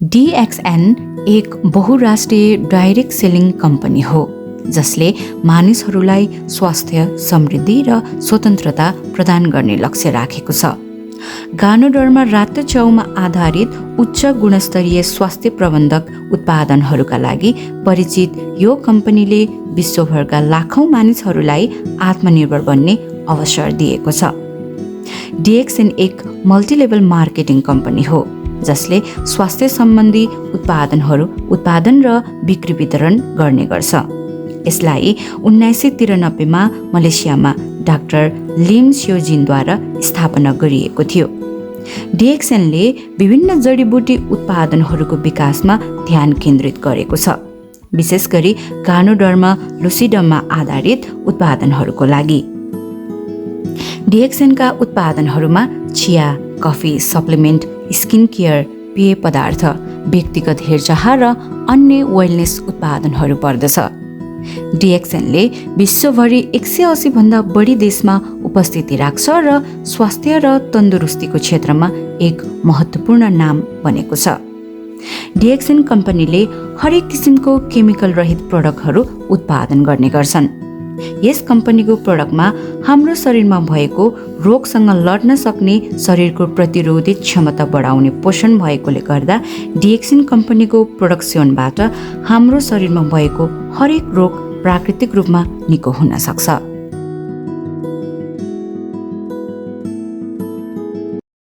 DXN एक बहुराष्ट्रिय direct selling company हो जसले मानिसहरूलाई स्वास्थ्य, समृद्धि र स्वतन्त्रता प्रदान गर्ने लक्ष्य राखेको छ। गानोडरमा रातो च्याउमा आधारित उच्च गुणस्तरीय स्वास्थ्य प्रबन्धक उत्पादनहरूका लागि परिचित यो कम्पनीले विश्वभरका लाखौँ मानिसहरूलाई आत्मनिर्भर बन्ने अवसर दिएको छ। DXN एक मल्टिलेभल मार्केटिङ कम्पनी हो जसले स्वास्थ्य सम्बन्धी उत्पादनहरू उत्पादन र बिक्री वितरण गर्ने गर्छ। यसलाई 1993 मा मलेसियामा डाक्टर लिम स्योजिनद्वारा स्थापना गरिएको थियो। DXNले विभिन्न जडीबुटी उत्पादनहरूको विकासमा ध्यान केन्द्रित गरेको छ, विशेष गरी गानोडर्मा लुसिडममा आधारित उत्पादनहरूको लागि। DXNका उत्पादनहरूमा चिया, कफी, सप्लिमेन्ट, स्किन केयर, पेय पदार्थ, व्यक्तिगत हेरचाह र अन्य वेलनेस उत्पादनहरू पर्दछ। DXNले विश्वभरि 180 भन्दा बढी देशमा उपस्थिति राख्छ र स्वास्थ्य र तन्दुरुस्तीको क्षेत्रमा एक महत्त्वपूर्ण नाम बनेको छ। DXN कम्पनीले हरेक किसिमको केमिकल रहित प्रडक्टहरू उत्पादन गर्ने गर्छन्। यस कम्पनीको प्रडक्टमा हाम्रो शरीरमा भएको रोगसँग लड्न सक्ने शरीरको प्रतिरोधी क्षमता बढाउने पोषण भएकोले गर्दा DXN कम्पनीको प्रडक्ट सेवनबाट हाम्रो शरीरमा भएको हरेक रोग प्राकृतिक रूपमा निको हुन सक्छ।